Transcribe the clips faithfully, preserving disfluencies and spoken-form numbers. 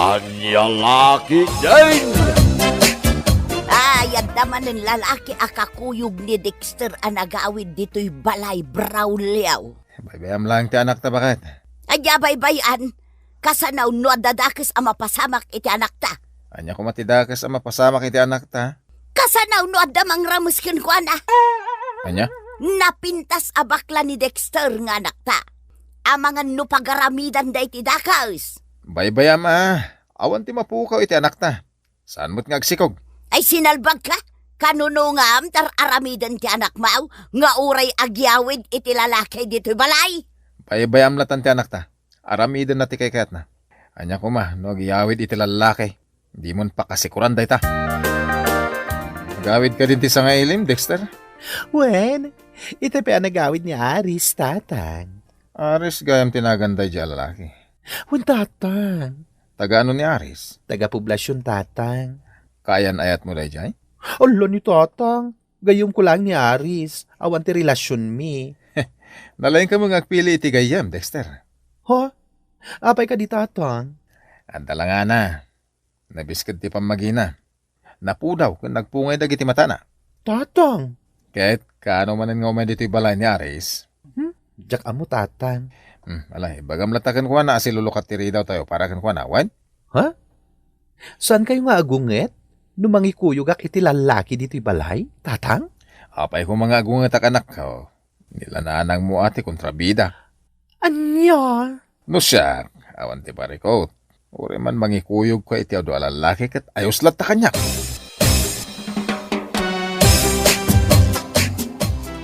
Ania la ketdin? Ay, adda manen lalaki a kakuyog ni Dexter a nagawid ditoy balay, Braulio. Baybayam laeng ti anakta, baket. Ania baybay-an? Kasano no adda dakes a mapasamak iti anakta? Ania koma ti dakes a mapasamak iti anakta? Kasano no adda mangrames kenkuana? Ania? Napintas a bakla ni Dexter nga anakta. Amangan no pagaramidanda iti dakes. Baybayam a, awan ti mapukaw iti anakta. Saan met nga agsikog? Ay, sinalbagka? Kanunongam, tar-aramiden ti anakmaw nga uray agyawid iti lalaki ditoy balay? Baybayam latan ti anakta. Aramidenna ti kaykayatna. Ania koma no agyawid iti lalaki? Dimon pakasikuran dayta. Agawid kadin ti sangailim, Dexter? Wen, ita pay a nagawid ni Aris, Tatang. Aris gayam ti nagan daydiay a lalaki? Wen, Tatang. Taga ano ni Aris? Taga Poblacion, Tatang. Kaayan-ayatmo daydiay? Ala ni Tatang. Gayyemko laeng ni Aris. Awan ti relasionmi. Nalaingka met nga agpili iti gayyem, Dexter. Ha? Apay kadi, Tatang? Adda langana. Nabisked ti pammagina. Napudaw ken nagpungay dagiti matana. Tatang! Ket kaano manen nga umay ditoy balay ni Aris? Hmm? Diak ammo, Tatang. Hmm, ala, ibagam latta kenkuana a silulukat ti ridawtayo para kenkuana, wen? Ha? Saankayo nga agunget no mangikuyogak iti lallaki ditoy balay, Tatang? Apay koma nga agungetak, anakko. Ni la nanangmo a ti kontrabida. Ania? No siak, awan ti parikot. Uray man mangikuyogka iti adu a lallaki ket ayos latta kaniak.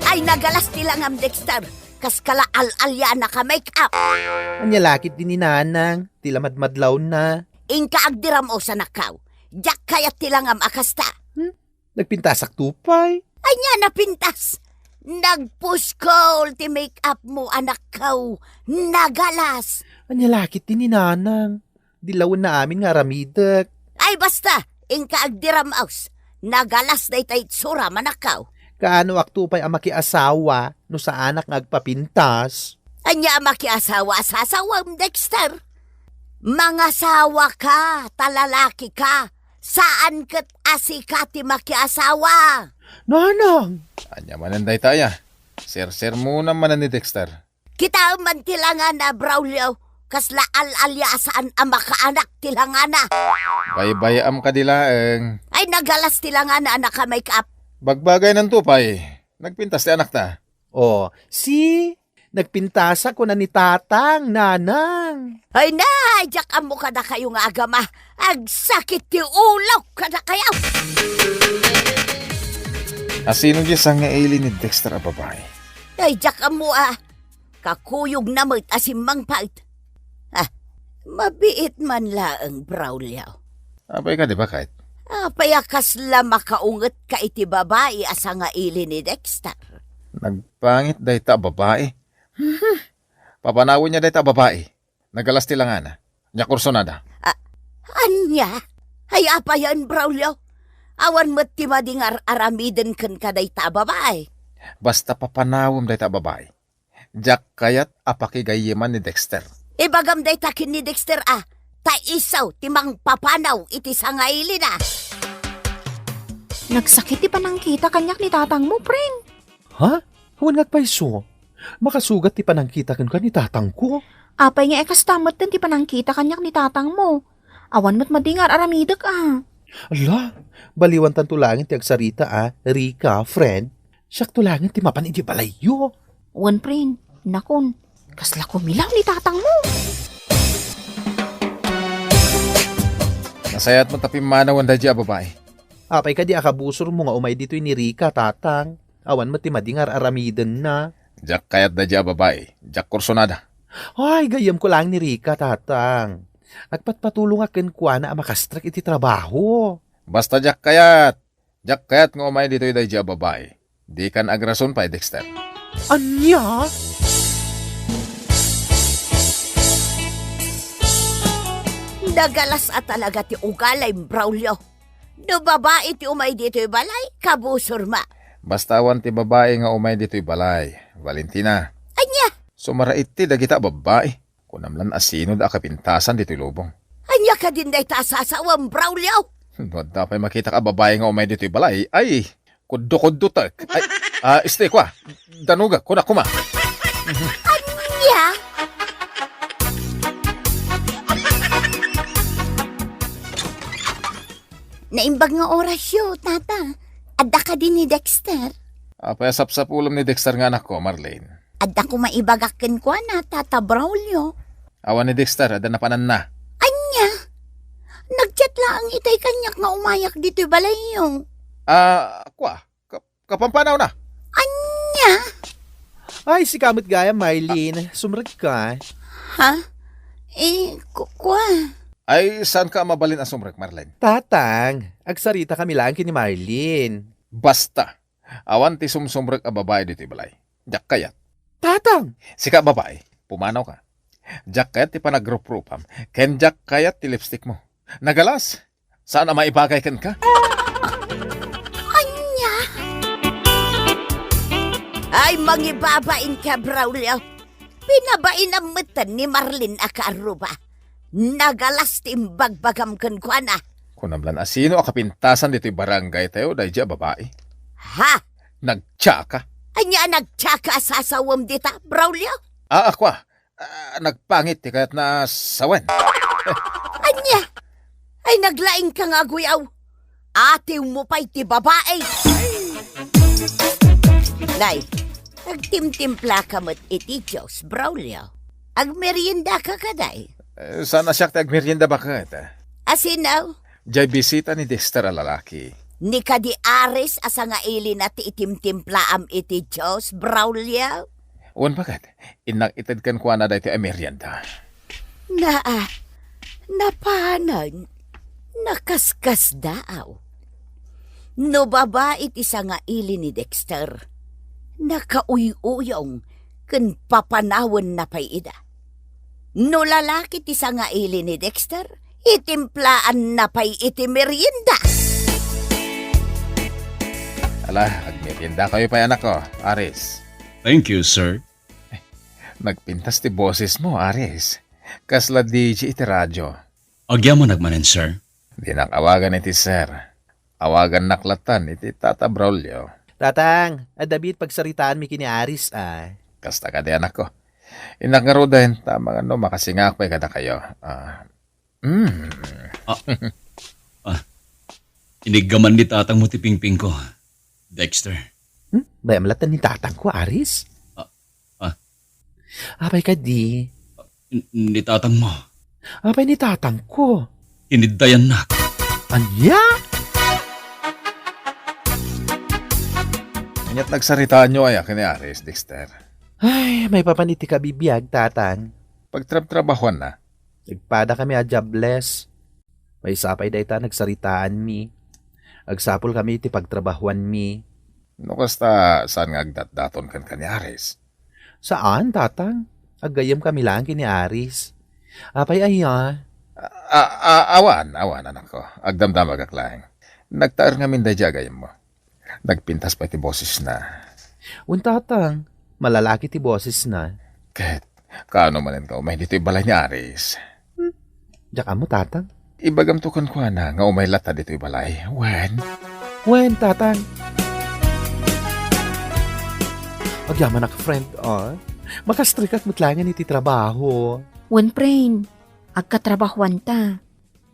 Ay, nagalas ti langam, Dexter. Kas kala al-alyana ka make-up. Ania la ketdi ni Nanang, ti la madmadlawna. Inka agdiram-os, anakko. Diak kayat ti langam a kasta. Hmm? Nagpintasak to pay. Ania napintas? Nagpuskol ti make-upmo, anakko. Nagalas. Ania la ketdi ni Nanang? Di lawenna amin nga aramidek. Ay, basta! Inka agdiram-os. Nagalas dayta itsuram, anakko. Kaanoak to pay a makiasawa no saanak nga agpapintas? Ania a makiasawa a sasawem, Dexter? Mangasawa ka, ta lalaki ka. Saan ket a sika ti makiasawa. Nanang! Ania manen dayta aya? Sersermonam manen ni Dexter. Kitaem man ti langana, Braulio. Kasla al-alya a saan a makaanak ti langana. Baybayam kadi laeng. Ay, nagalas ti langana a naka-make-up. Bagbagaynan to pay. Nagpintas ti anakta. Oh, see? Nagpintasak kuna ni Tatang, Nanang. Ay na, diak ammo kadakayo nga agama. Agsakit ti ulok kadakayo. Asino diay sangaili ni Dexter a babai? Ay, diak ammo a. Kakuyogna met a simmangpet. Ah, mabiit man laeng, Braulio. Apay kadi, baket? Apay a kasla makaungetka iti babai a sangaili ni Dexter? Nagpangit dayta a babai. Papanawenna dayta a babai. Nagalas ti langana. Nia kursonada. A-, ania? Ay, apayen, Braulio? Awan met ti madi nga ar-aramiden kenka dayta a babai. Basta papanawem dayta a babai. Diak kayat a pakigayyeman ni Dexter. Ibagam dayta ken ni Dexter a, ta isu ti mangpapanaw iti sangailina. Nagsakit ti panangkita kaniak ni tatangmo, Pring. Ha? Wen nga agpayso? Makasugat ti panangkita kenka ni tatangko. Apay nga kasta metten ti panangkita kaniak ni tatangmo? Awan met madi nga ar-aramidek a. Ala, baliwantanto laengen ti agsarita a, Rica, friend. Siakto laengen ti mapan idiay balayyo. Wen, friend, nakon, kasla kumilaw ni tatangmo. Nasayaat met a pimmanawen daydiay a babai. Apay kadi a kabusormo nga umay ditoy ni Rica, tatang? Awan met ti madi nga ar-aramidenna. Diak kayat daydiay a babai. Diak kursonada. Ay, gayyemko laeng ni Rica, tatang. Agpatpatulongak kenkuana a makastrek iti trabaho. Basta diak kayat. Diak kayat nga umay ditoy daydiay a babai. Dikan agrason pay, Dexter. Ania? Nagalas a talaga ti ugalim, Braulio. No babai ti umay ditoy balay, kabusorma. Basta awan ti babai nga umay ditoy balay, Valentina. Ania? Sumaraitdi dagita a babai. Kunam lan a sino da a kapintasan ditoy lubong. Ania kadin dayta a sasawem, Braulio? No adda pay makitak a babai nga umay ditoy balay, ay, kuddo-kuddotek. Ay, ah, este, kua, danogek, kuna, kuma. Ania? Naimbag nga orasyo, tata. Adda kadi ni Dexter? Apay a sapsapulem ni Dexter nga anakko, Marlene? Adda koma ibagak kenkuana, Tata Braulio. Awan ni Dexter, adda napananna. Ania? Nag-chat laeng itay kaniak nga umayak ditoy balayyo. Ah, kua, ka-, kapampanaw na. Ania? Ay, sika met gayam, Marlene. Sumrek ka. Ha? Eh, ku-, kua. Ay, saan ka mabalin a sumrek, Marlene? Tatang, agsarita kami laeng ken ni Marlene. Basta. Awan ti sumsumrek a babai ditoy balay. Diak kayat. Tatang! Sika, babai, pumanaw ka. Diak kayat ti panagruprupam, ken diak kayat ti lipstick mo. Nagalas! Saan a maibagay kenka? Ania? Ay, mangibabain ka, Braulio. Pinabainam metten ni Marlene a kaarruba. Nagalas ti imbagbagam kenkuana. Kunam lan a sino a kapintasan ditoy barangay tayo, daydi a babai. Ha? Nagtiaka. Ania a nagtiaka a sasawem dita, Braulio? Ah, kua. Ah, nagpangit ti kayatna a sawen. Ania? Ay, naglaing ka nga aguyaw. Atiw mo pay ti babai. Nay, agtimtimpla ka met iti Dios, Braulio. Agmerienda ka kadi? Eh, saan a siak ti agmerienda baket? Asino? Diay bisita ni Dexter a lalaki. Ni kadi Aris a sangailina ti itimtimplaam iti Dios, Braulio? Wen baket, innak ited kenkuana daytoy a merienda. Naa, napanen, nakaskasdaaw. No babai ti sangaili ni Dexter, nakauy-uyong ken papanawenna pay ida. No lalaki ti sangaili ni Dexter, itimplaanna pay iti merienda. Ala, agmerienda kayo pay, anakko, Aris. Thank you, sir. Nagpintas ti boses mo, Aris. Kasla D J iti radyo. Agyamanak manen, sir. Dinak awagan iti sir. Awagannak latan iti Tata Braulio. Tatang, adda biit pagsaritaanmi ken ni Aris, a. Kasta kadi, anakko. Innak ngaruden, ta amangan no makasingak pay kadakayo. Ah, mm. Ah, ah, iniggaman ni tatangmo ti pingpingko, Dexter. Hmm? Bay-am latan ni tatangko, Aris? Ah, ah. Apay kadi? N-, ni tatangmo. Apay ni tatangko? Iniddayannak. Ania? Ania't nagsaritaanyo aya ken ni Aris, Dexter? Ay, maipapan iti kabibiag, tatang. Pagtrabtrabahuanna? Nagpada kami a jobless. Maysa pay dayta a nagsaritaanmi. Agsapul kami iti pagtrabahuanmi. No kasta, saan nga agdatdaton kenka ni Aris? Saan, tatang. Aggayyem kami laeng ken ni Aris. Apay aya? A-, a-, awan, awan, anakko. Agdamdamagak laeng. Nagtaer ngamin daydi a gayyemmo. Nagpintas pay ti bosesna. Wen, tatang, malalaki ti bosesna. Ket, kaano manen nga umay ditoy balay ni Aris? Hmm, diak ammo, tatang. Ibagamto kenkuana nga umay latta ditoy balay. Wen? Wen, tatang. Agyamanak, friend, a. Makastrekak met laengen iti trabaho. Wen, friend. Agkatrabahuanta.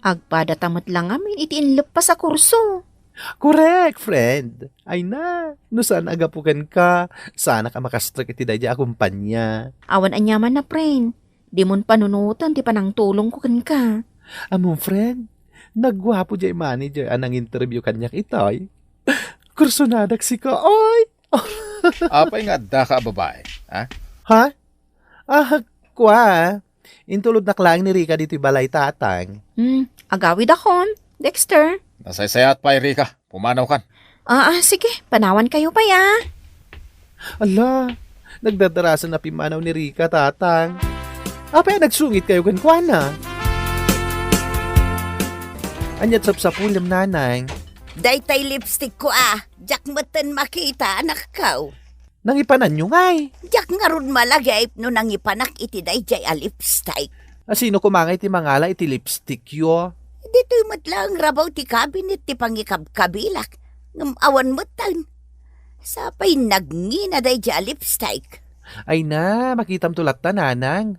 Agpadata met la ngamin iti inleppas a kurso. Korek, friend. Ay na, no saan a gapu kenka, saanak a makastrek iti daydi a kompania. Awan aniamanna, friend. Dimon panunoten ti panangtulongko kenka. Ammom, friend, nagguapo diay manager a nanginterview kaniak itay. Kursonadak sika, ay! Apay nga addaka a babai, ha? Ha? Ah, kua. Intulodnak laeng ni Rica ditoy balay, tatang. Hmm, agawidakon, Dexter. Nasaysayaat pay, Rica. Pumanaw kan. Ah, ah, sige. Panawan kayo pay, a. Ala, nagdadarasan a pimmanaw ni Rica, tatang. Apay a nagsungit kayo kenkuana? Ania't sapsapulem, nanang? Daytay lipstick ko, a. Diak metten makita, anakko. Nangipananyo ngay? Diak ngarud malagip no nangipanak iti daydiay a lipstick. A, sino koma ngay ti mangala iti lipstickyo? Ditoy met laeng rabaw ti kabinet ti pangikabkabilak, ngem awan metten. Sapay nagngina daydiay a lipstick. Ay na, makitamto latta, nanang.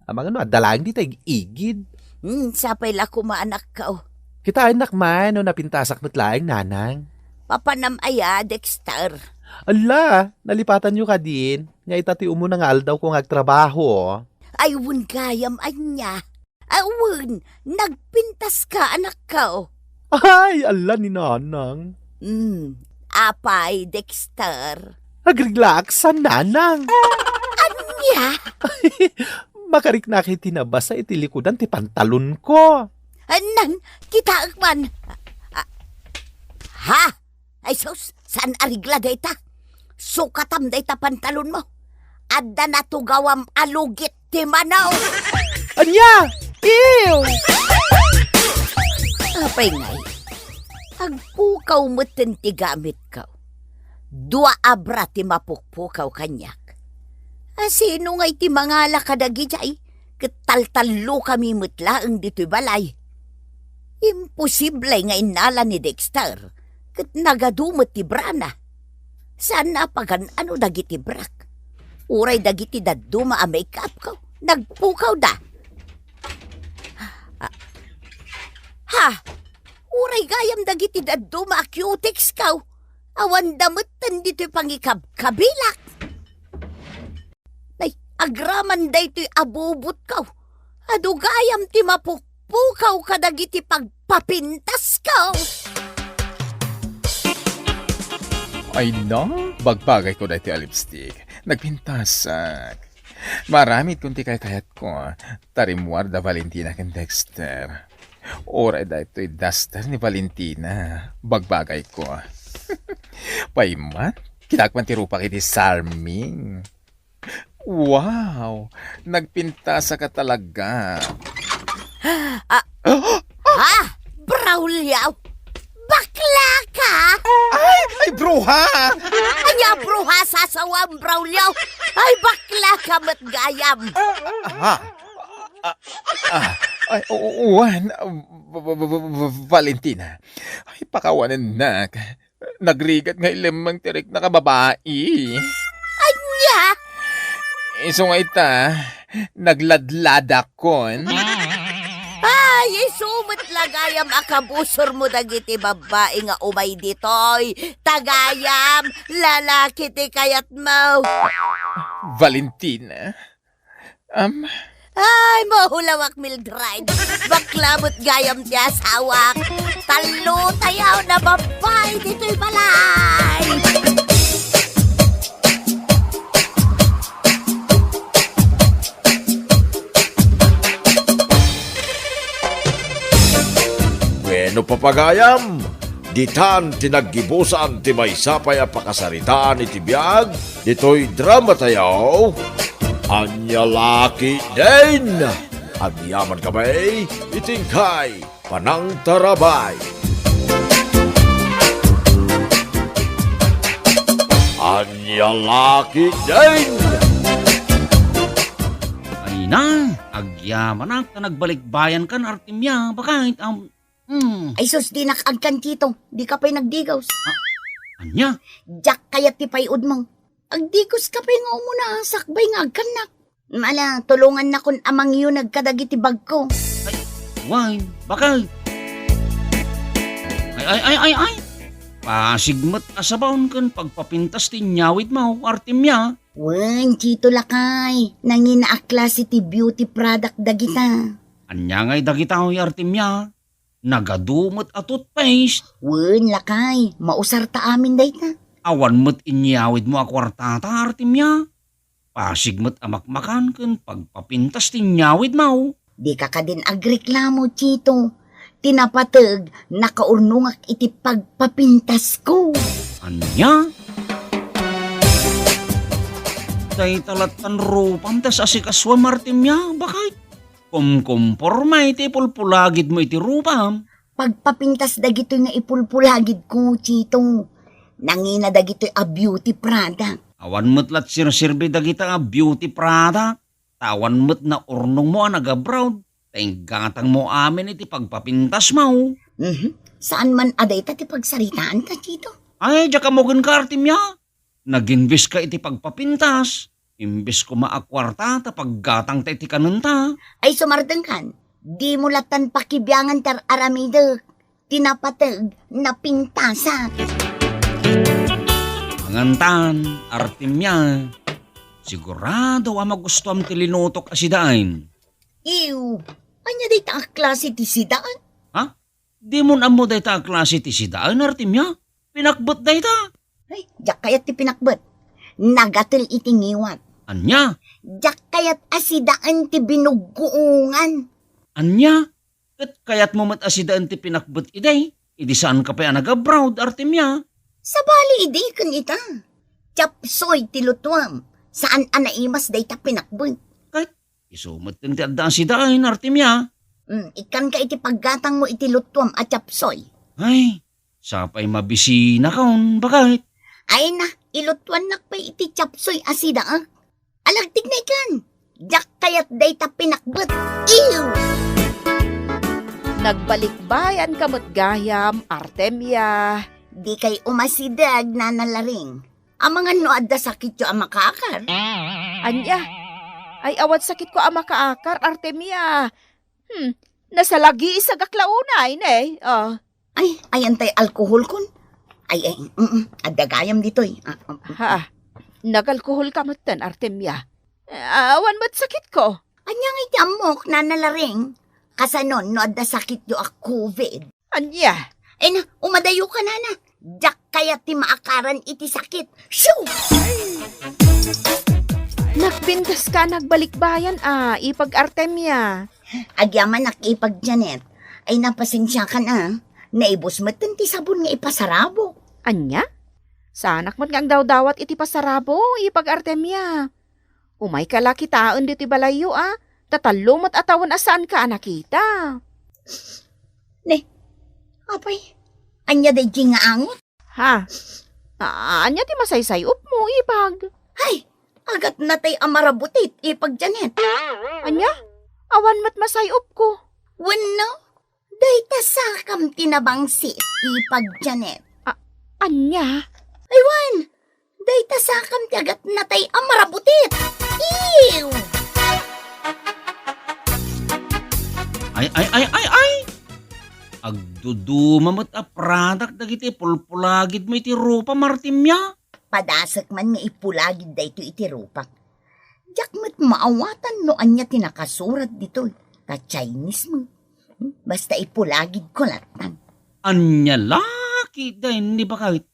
Amangan no adda laeng dita ig-igid. Hmm, sapay la koma, anakko. Kitaennak man no napintasak met laeng, nanang. Papanam aya, Dexter? Ala, nalipatanyo kadin, nga ita ti umuna nga aldawko nga agtrabaho. Ay, wen gayam, ania? Ay, wen, nagpintaska, anakko. Ay, ala ni nanang. Hmm, apay, Dexter? Agriglaaksan, nanang. Ania? Makariknak iti nabasa iti likudan ti pantalonko. Anan, kitaek man. A-, a-, ha? Ay sus, saan a rigla dayta? Sukatam dayta pantalonmo. Adda natugawam a lugit ti mano. Ania? Ew! Apay ngay, agpukaw metten ti gamitko. Dua a bra ti mapukpukaw kaniak. A, sino ngay ti mangala kadagijay? Ket taltallokami met laeng ditoy balay. Imposible nga innala ni Dexter ket nagadu met ti brana. Saan a pagan-ano dagiti brak. Uray dagiti dadduma a make-upko, nagpukawda. Ah, ha! Uray gayam dagiti dadduma a cutex-ko, awanda metten ditoy pangikabkabilak. Nay, agraman daytoy a bubotko. Adu gayam ti mapukpukaw kadagiti pagpapintasko. Ay na, bagbagayko daytoy a lipstick. Nagpintasak. Maaramidkon ti kaykayatko. Ta rimmuar da Valentina ken Dexter. Uray daytoy duster ni Valentina. Bagbagayko. Payman, kitaek man ti rupak iti Sarming. Wow! Nagpintasaka talaga. Ah, ha? Braulio? Bakla ka? Ay, ay, bruha! Ania bruha, sasawam, Braulio? Ay, bakla ka met gayam. Ha? Ah, ah, ay, o-, o-, uwan, ah, V-, V-, V-, V-, V-, Valentina. Ay, pakawanennak. Nagrigat nga ilemmeng ti riknak a babai. Ania? Isu nga ita, nagladladakon. Ay, isu met la gayam a kabusormo dagiti babbai nga umay ditoy. Ta gayam, lalaki ti kayatmo. Valentina, Am? Ay, mahulawak, Mildred. Bakla met gayam ti asawak. Tallo tayo na babbai ditoy balay. Bueno, papagayam, ditan ti naggibusan ti maysa pay a pakasaritaan iti biag ditoy drama tayo, Ania La Ketdin! Agyaman kami iti inkay panangtarabay. Ania La Ketdin! Ay na, agyamanak ta nagbalikbayankan, Artemia, bakit? Am, Hmm. Ay sus, dinak agkan, Tito. Dika pay nagdigos. Ah, ania? Diak kayat ti pay-odmo. Agdigos ka pay nga umuna, sakbay nga agkannak. Ala, tulongannakon a mangyuneg kadagiti bagko. Ay, wen, bakit? Ay, ay, ay, ay, ay! Pasig met a sabaon ken pagpapintas ti inyawidmo, Artemia. Wen, Tito lakay, nangina a klase ti beauty product dagita. Ania ngay dagita, oy, Artemia? Nagadu met a toothpaste. Wen, lakay, mausarta amin dayta. Awan met inyawidmo a kuartata, Artemia. Pasig met a makmakan ken pagpapintas ti inyawidmo. Dika kadin agreklamo, Tito. Ti napateg, nakaurnongak iti pagpapintasko. Ania? Dayta lattan rupam ta asikasuam, Artemia, bakit? Kumkumporma iti ipulpulagidmo iti rupam. Pagpapintas dagitoy nga ipulpulagidko, Tito. Nangina dagitoy a beauty product. Awan met la ti serserbi dagita a beauty product. Ta awan met naurnongmo a nag-abroad, ta inggatangmo amin iti pagpapintasmo. Mhm. Saan man a dayta ti pagsaritaanta, Chito? Ay, diak ammo kenka, Artemia. Nag-invest ka iti pagpapintas, imbes koma a kuarta ta paggatangta iti kanenta. Ay, sumardengkan, dimo lattan pakibiangan ti ar-aramidek, ti napateg, napintasak. Mangantan, Artemia, sigurado a magustuam ti linutok a sidaen. Ew, ania dayta a klase ti sidaen? Ha? Dimon ammo dayta a klase ti sidaen, Artemia? Pinakbet dayta. Ay, diak kayat ti pinakbet. Nagatel iti ngiwat. Ania? Diak kayat a sidaen ti binuggoongan. Ania? Ket kayatmo met a sidaen ti pinakbet idi? Idi saanka pay a nag-abroad, Artemia. Sabali idi ken ita. Chapsoy ti lutuam. Saan a naimas dayta pinakbet. Ket isu met ti adda a sidaen, Artemia. Mm, ikkanka iti paggatangmo iti lutuam a chapsoy. Ay, sapay mabisinakon, baket. Ay na, ilutuannak pay iti chapsoy a sidaek. Alagtikna ikan. Diak kayat dayta pinakbet. Ew! Nagbalikbayanka met gayam, Artemia. Dikay umasideg, Nana Laring. Amangan no adda sakityo a makaakar. Ania? Ay, awan sakitko a makaakar, Artemia. Hmm, nasalagisagak la unay, ne? Ah. Ay, ayan tay alkoholkon. Ay, ay, mm, adda gayam ditoy. Ah, mm, mm. Ha? Nagalkoholka metten, Artemia. Ah, awan met sakitko. Ania nga iti ammok, Nana Laring? Kasanon no adda sakityo a covid? Ania? Ay na, umadayoka, Nana. Diak kayat ti maakaran iti sakit. Shoo! Nagpintas ka, nagbalikbayan, a, ipag Artemia. Agyamanak, ipag Janet. Ay, napasensiakan, a. Naibus metten ti sabon nga ipasarabok. Ania? Saanak met nga agdawdawat iti pasarabo, ipag Artemia. Umayka la kitaen ditoy balayyo, a. Ta tallo met a tawen a saanka a nakita. Ne, apay, ania daydiay nga angot? Ha? A-, ania ti masaysay-opmo, ipag? Hay, agatna tay a marabutit, ipag Janet. Ania? Awan met masay-opko. Wenno, dayta sakam ti nabangsit, ipag Janet. A-, ania? Ay, wen, dayta sakam ti agatna tay a marabutit. Ew! Ay, ay, ay, ay, ay! Agduduma met a product dagiti pulpulagidmo iti rupam, Artemia. Padasek man nga ipulagid daytoy iti rupak. Diak met maawatan no ania ti nakasurat ditoy. Ta Chinese met. Basta ipulagidko latta. Ania la ketdin, baket?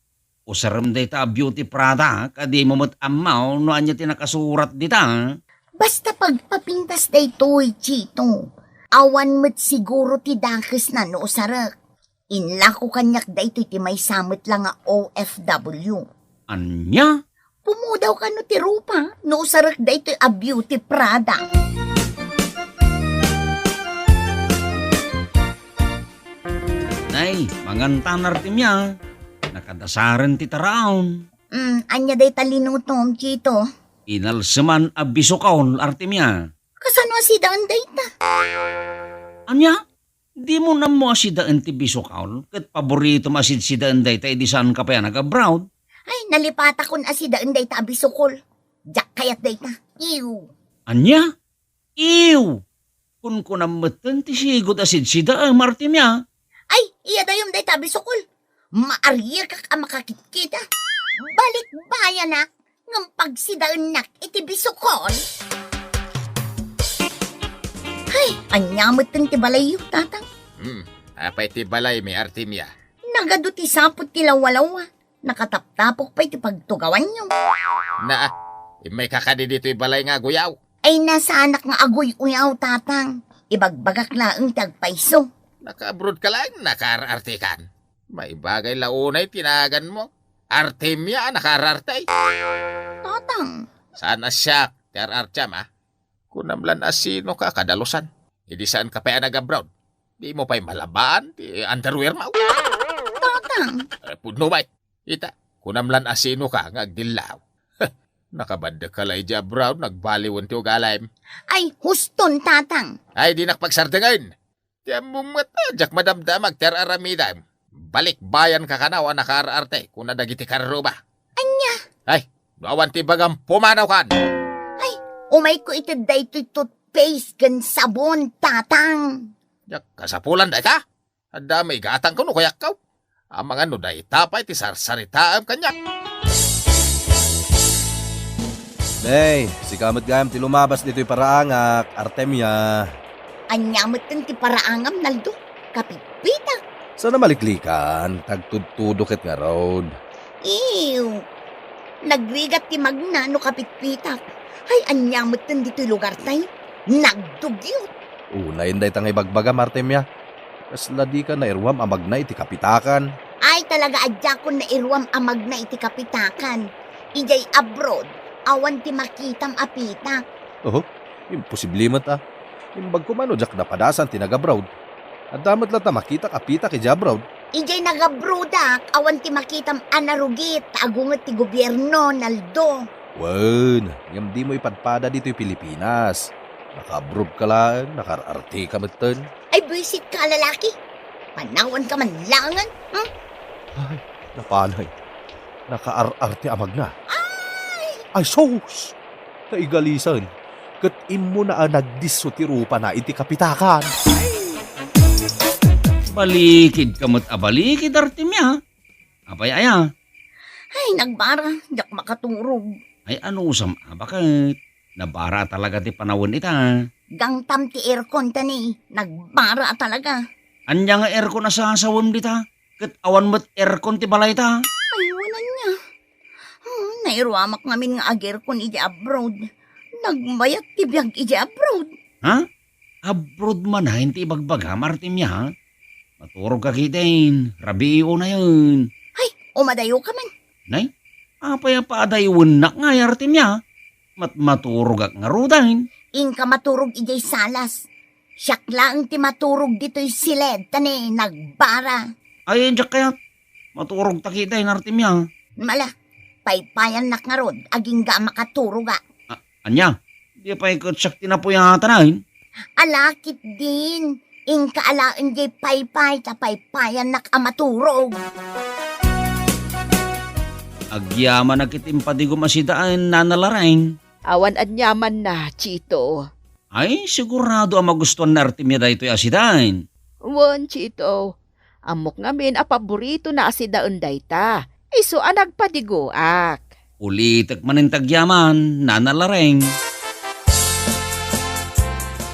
Usarem dayta a beauty product a dimo met ammo no ania ti nakasurat dita. Basta pagpapintas daytoy, Chito. Awan met siguro ti dakesna no usarek. Inlako kaniak daytoy ti maysa met la nga O F W. Ania? Pumudaw kano ti rupa no usarek daytoy a beauty product. Nay, mangantan, Artemia. Nakadasaren ti taraon. Mm, ania dayta linutom, Chito? Inalseman a bisukol, Artemia. Kasano a sidaen dayta? Ania? Dimo ammo a sidaen ti bisukol, ket paboritom a sidsidaen dayta idi saanka pay a nag-abroad? Ay, nalipatakon a sidaen dayta a bisukol. Diak kayat dayta. Ew. Ania? Ew! Kunkunam metten ti sigud a sidsidaem, Artemia. Ay, iyadayom dayta a bisukol. Maariekak a makakitkita. Balikbayanak ngem pagsidaennak iti bisukol. Hay, ania metten ti balayyo, Tatang? Hmm, apay ti balaymi, Artemia? Nagadu ti saput ti lawalawa. Nakataptapok pay ti pagtugawanyo. Naa, immayka kadi ditoy balay nga aguyaw? Ay, saanak nga aguy-uyaw, Tatang. Ibagbagak laeng ti agpayso. Naka-abroad ka laeng, nakaar-artekan. Maibagay la unay ti naganmo. Artemia a nakaararte. Tatang. Saan a siak ti ar-arteam, a? Kunam lan a sinoka kadalusan. Idi saanka pay a nag-abroad, dimo pay malabaan ti underwearmo. Tatang. Eh, pudno bay. Ita, kunam lan a sinoka nga agdillaw. Nakabaddek ka la idiay abroad, nagbaliwen ti ugalim. Ay, huston, Tatang. Ay, dinak pagsardengen. Ti ammom met, diak madamdamag ti ar-aramidem. Balikbayan ka kano a nakaar-arte, kuna dagiti karruba. Ania? Ay, no awan ti ibagam, pumanawkan. Ay, umayko iti daytoy toothpaste ken sabon, Tatang. Diak kasapulan dayta? Adda maigatangko no kayatko. Amangan no dayta pay ti sarsaritaem kaniak. Nay, sika met gayam ti lumabas ditoy paraangak, Artemia. Ania metten ti paraangam, Naldo? Kapitpitak. Saan a maliklikan, tagtudtudo ket ngarud. Ew, nagrigat ti magna no kapitpitak. Ay, ania metten ditoy lugartay? Nagdugyot. Unayen dayta nga ibagbagam, Artemia. Kasla dika nairuam a magna iti kapitakan. Ay, talaga a diakon nairuam a magna iti kapitakan. Idiay abroad, awan ti makitam a pitak. Oho, imposible met a. Imbag koma no diak napadasan ti nag-abroad. Adda met latta makitak a pitak idiay abroad. Idiay nag-abroadak, awan ti makitam a narugit ta agunget ti gobierno, Naldo. Wen, ngem dimo ipadpada ditoy Pilipinas. Naka-abroad ka laeng, nakaar-arte ka metten. Ay, buisit ka, lalaki. Panawan ka man laengen, hmm? Ay, napanay. Nakaar-arte a magna. Ay! Ay, sus! Naigalisen. Ket immuna a nagdisso ti rupana iti kapitakan. Balikid ka met a balikid, Artemia. Apay aya? Ay, nagbara, diak makaturog. Ay, anusam a baket? Nabara talaga ti panawen ita. Gangtam ti aircon ta ni, nagbara talaga. Ania nga aircon a sasawem dita? Ket awan met aircon ti balayta. Ay, wen ania. Hmm, nairuamak ngamin nga ag-aircon idiay abroad. Nagmayat ti biag idiay abroad. Ha? Abroad manen ti ibagbagam, Artemia, ha? Maturog ka ketdin, rabii unayen. Ay, umadayo ka man. Nay, apay a paadayoennak ngay, Artemia? Mat-, maturogak ngaruden. Inka maturog idiay salas. Siak laeng ti maturog ditoy siled, ta ni nagbara. Ay, diak kayat. Maturog ta ketdin, Artemia. Mala, paypayannak ngarud, agingga a makaturoga. A-, ania? Di pay ket siak ti napuyatan, ay? Ala ketdin, inka alaen diay paypay ta paypayannak a maturog. Agyamanak iti impadigom a sidaen, Nana Lareng. Awan aniamanna, Chito. Ay, sigurado a magustuan ni Artemia daytoy a sidaen. Wen, Chito. Ammok ngamin a paboritona a sidaen dayta. Isu a nagpadigoak. Ulitek manen ti agyaman, Nana Lareng.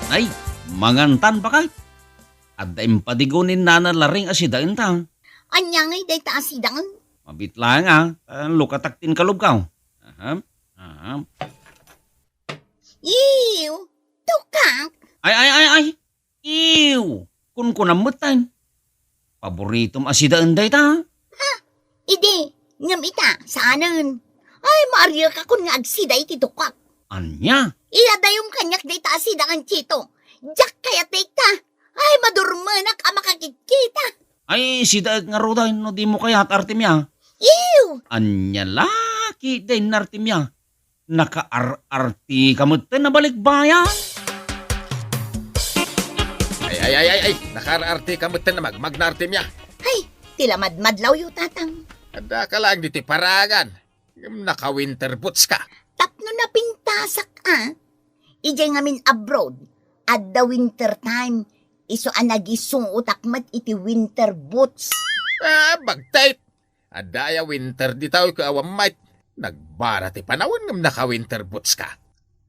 Ay, mangantan, baket. Adda impadigo ni Nana Lareng a sidaenta. Ania ngay dayta a sidaen? Mabit laeng a, ta lukatak ti inkalubko. Aha, aha. Ew, tukak. Ay, ay, ay, ay. Ew, kunkunam metten. Paboritom a sidaen dayta. Ha? Idi, ngem ita, saanen. Ay, maariekakon nga agsida iti tukak. Ania? Iadayom kaniak dayta a sidaen, Chito. Diak kayat dayta. Ay, madurmenak a makakitkita. Ay, sidaek ngaruden no dimo kayat, Artemia. Ew! Ania la ketdin, Artemia? Nakaar-arte ka metten a balikbayan. Ay, ay, ay, ay, ay, nakaar-arte ka metten a magmagna, Artemia. Ay, ti la madmadlawyo, Tatang. Adda ka laeng ditoy paraangan. Ngem naka-winter boots ka. Tapno napintasak a. Idiay ngamin abroad, adda winter time, isu a nagisuotak met iti winter boots. Ah, bagtit! Adda aya winter dita ken awan met. Nagbara ti panawen ngem naka-winter boots ka.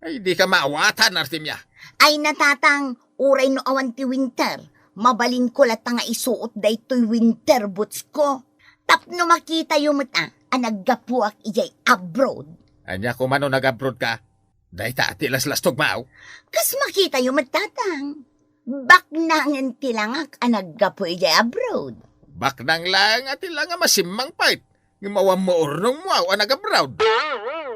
Ay, di ka maawatan, Artemia. Ay, natatang, uray no awan ti winter, mabalinko latta nga isuot daytoy winter boots ko. Tapno makitayo met a, a naggapuak idiay abroad. Ania koma no nag-abroad ka? Dayta ti laslastog, maw. Kas makitayo met, Tatang. Baknangen ti langak a naggapu idiay abroad. Baknang laeng a ti langa masimmangpet, ngem awan maurnongmo a nag-abroad.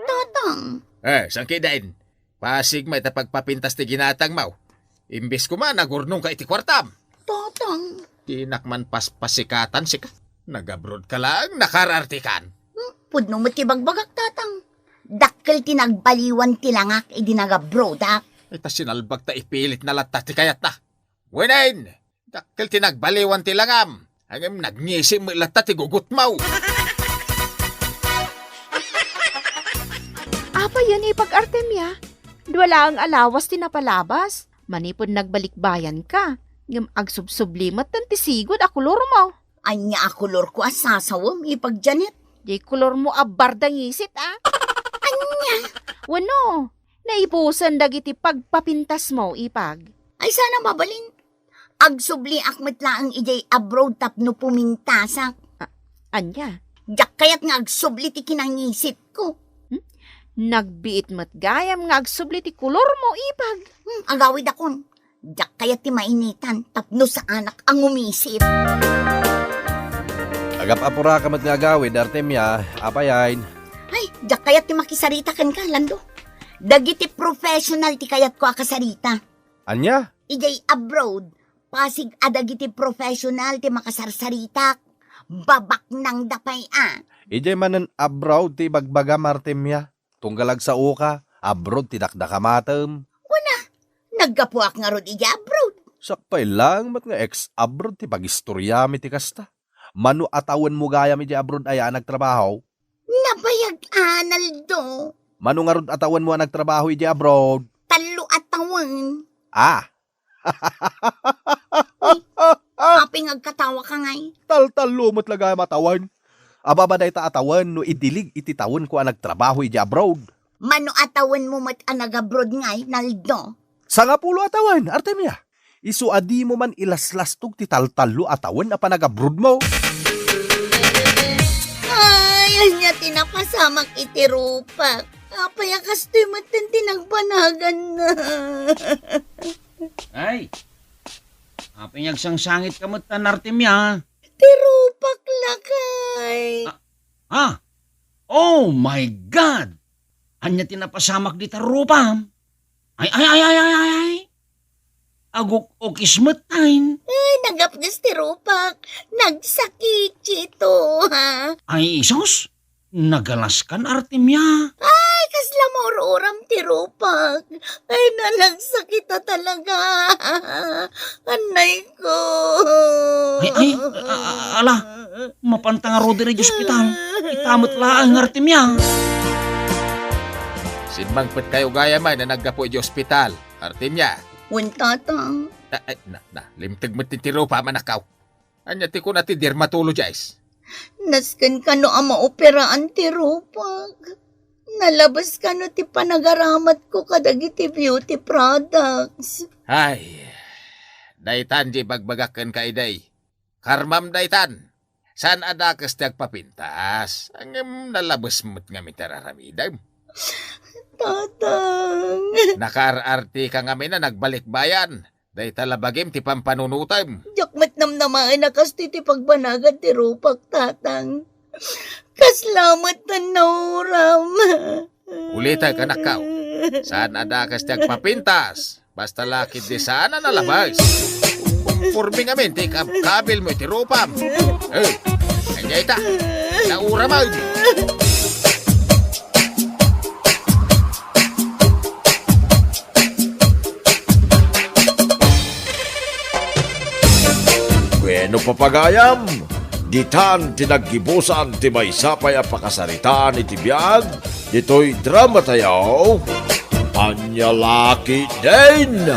Tatang. Eh, saan ketdin? Pasig met ta pagpapintas ti ginatangmo. Imbes koma, nagurnong ka iti kuartam. Tatang. Dinak man paspasikatan sika. Nag-abroad ka laeng, nakaar-arte kan. Hmm, pudno met ti bagbagak, Tatang. Dakkel ti nagbaliwan ti langak idi nag-abroadak. Ay, ta sinalbag ta ipilit na latta ti kayatna. Wenen, dakkel ti nagbaliwan ti langam. Ngem nagngisi met latta ti gugutmaw. Apay yan, ipag-Artemia? Dua laeng a lawas ti napalabas. Manipud nagbalikbayan ka, ngem agsubsubli met ti sigud a kolor mo. Ania a kolor ko a sasawem, ipag Janet? Di kolor mo a barda ngisit, a? Ania? Wenno, naipusan dagiti pagpapintas mo, ipag? Ay, sana mabalin. Agsubliak met laeng idiay abroad tapno pumintasak. A-, ania? Diak kayat nga agsubli ti kinangisitko. Hmm? Nagbiit met gayam nga agsubli ti kolor mo, ipag. Hmm, agawidakon. Diak kayat ti mainitan tapno saanak a ngumisit. Agap-apuraka met nga agawid, Artemia, apay ay? Ay, diak kayat ti makisarita kenka, Lando. Dagiti professional ti kayatko a kasarita. Ania? Idiay abroad, pasig a dagiti professional ti makasarsaritak. Babaknangda pay a. Idiay manen abroad ti ibagbagam, Artemia. Tunggal agsaoka, abroad ti dakdakamatem. Wen a, naggapuak ngarud idiay abroad. Sakbay laeng met nga ex-abroad ti pagistoriami ti kasta. Mano a tawenmo gayam idiay abroad aya a nagtrabaho? Nabayag a, Naldo. Mano ngarud a tawenmo a nagtrabaho idiay abroad? Tallo a tawen. Ah. Ay, apay nga agkatawaka ngay? Taltallo met la gayam a tawen. Ababa dayta a tawen no idilig iti tawenko a nagtrabaho idiay abroad. Mano a tawenmo met a nag-abroad ngay, Naldo? Sangapulo a tawen, Artemia. Isu a dimo man ilaslastog ti taltallo a tawen a panagabrodmo. Ay, ania ti napasamak iti rupak? Apay a kastoy metten ti nagbanaganna? Ay, apay nga agsangsangitka metten, Artemia? Ti rupak lakay. Ah, ah? Oh my God! Ania ti napasamak dita rupam? Ay, ay, ay, ay, ay, ay, ay. Aguk-ukis met tayn. Ay, nagapges ti rupak. Nagsakit ito, ha? Ay, isos? Nagalaskan, Artemia. Ay, kasla maur-uram ti rupak. Ay, nalagsakit a talaga. Anay ko. Ay, ay, a-, a-, ala, mapanta ngarud iti ospital. Ita met laeng, Artemia. Simmangpet kayo gayam a naggapu iti ospital, Artemia. Wen, Tatang. Ah, ay, na, na, limteg met ti rupa, manakaw. Ania ti kuna ti dermatologist? Nasken kano a maoperaan ti rupak. Nalabes kano ti panagaramatko kadagiti beauty products. Ay, daytan ti ibagbagak kenka idi. Karmam daytan. Saan a dakes ti agpapintas. Ngem nalabes met ngamin ti ar-aramidem. Tatang. Nakaar-arti ka ngamin a nagbalikbayan. Dayta la bagim ti pampanunotem. Diak met namnamaen a kastoy ti pagbanagad ti rupak, Tatang. Kasla met ti nauram. Ulitek, anakko. Saan a dakes ti agpapintas. Basta la ketdi saan a nalabes. Konforme ngamin ti ikabkabilmo iti rupam. Eh, ania ita? Nauram, ay. Bueno, papagayam, ditan ti naggibusan ti maysa pay a pakasaritaan iti biag ditoy dramatayo, Ania La Ketdin!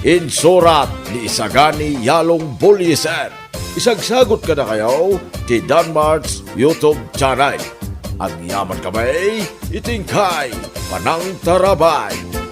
Insurat ni Isagani Yalong Bullieser. Isagsagut kadakayo ti Danmart's YouTube channel. Agyamankami iti inkay panangtarabay.